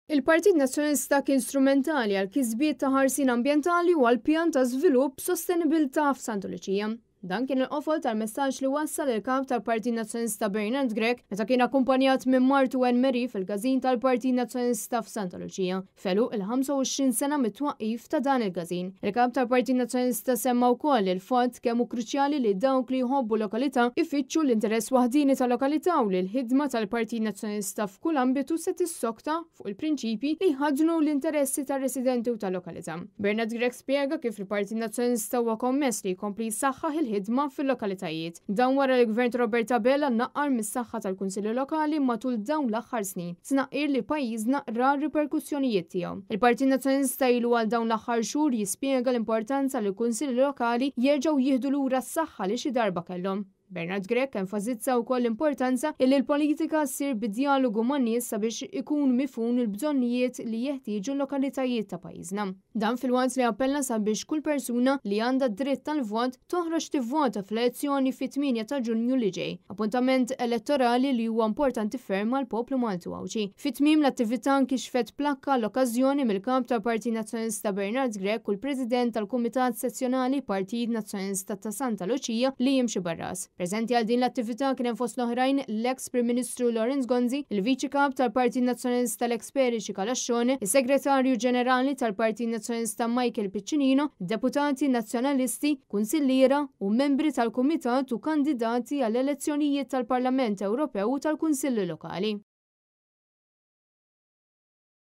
Il-Partit Nazzjonalista kien strumentali għal kisbiet ta' ħarsien ambjentali u għal pjan ta' żvilupp sostenibilità f'Santa Luċija. Dan kien il-qofol tal-messaġġ li wassal il-kap tal-Partit Nazzjonalista Bernard Grech meta kien akkumpanjat minn martu Anne Marie fil-każin tal-Partit Nazzjonalista f'Santa Luċija, f'għeluq il-25 sena mit-twaqqif ta' dan il-każin. Il-kap tal-Partit Nazzjonalista semma wkoll il-fatt kemm hu kruċjali li dawk li jħobbu lokalità ifittxu l-interess waħdieni tal-lokalità u li l-ħidma tal-Partit Nazzjonalista f'kull ambitu se tissokta fuq il-prinċipji li jħaddnu l-interessi tar-residenti u tal-lokalità. Bernard Grech spjega kif il-Partit Nazzjonalista huwa kommess li jkompli jsaħħaħ il-ħidma fil-lokalitajiet. Dan wara li l-Gvern ta' Robert Abela naqqar mis-saħħa tal-Kunsilli Lokali matul dawn l-aħħar snin, tnaqqir li pajjiżna ra r-riperkussjonijiet tiegħu. Il-Partit Nazzjonalista ilu għal dawn l-aħħar xhur jispjega l-importanza li l-Kunsilli Lokali jerġgħu jieħdu lura s-saħħa li xi darba kellhom. Bernard Grech enfasizza wkoll l-importanza illi l-politika ssir bi djalogu man-nies sabiex ikun mifhum il-bżonnijiet li jeħtieġu l-lokalitajiet ta' pajjiżna. Dan filwaqt li appella sabiex kull persuna li għandha d-dritt tal-vot toħroġ tivvota fl-elezzjoni fit-8 ta' Ġunju li ġej, appuntament elettorali li huwa importanti ferm għall-poplu Malti u Għawdxi. Fi tmiem l-attività nkixfet plakka għall-okkażjoni mill-Kap tal-Partit Nazzjonalista Bernard Grech u l-President tal-Kumitat Sezzjonali Partit Nazzjonalista ta' Santa Luċija Liam Sciberras. Preżenti għal din l-attività kien hemm fost l-oħrajn l-eks Prim Ministru Lawrence Gonzi, il-Viċi Kap tal-Partit Nazzjonalista l-eks Perici Calascione, is-Segretarju Ġenerali tal-Partit Nazzjonalista Michael Piccinino, deputati Nazzjonalisti, kunsilliera u membri tal-Kumitat u kandidati għall-elezzjonijiet tal-Parlament Ewropew u tal-Kunsilli Lokali.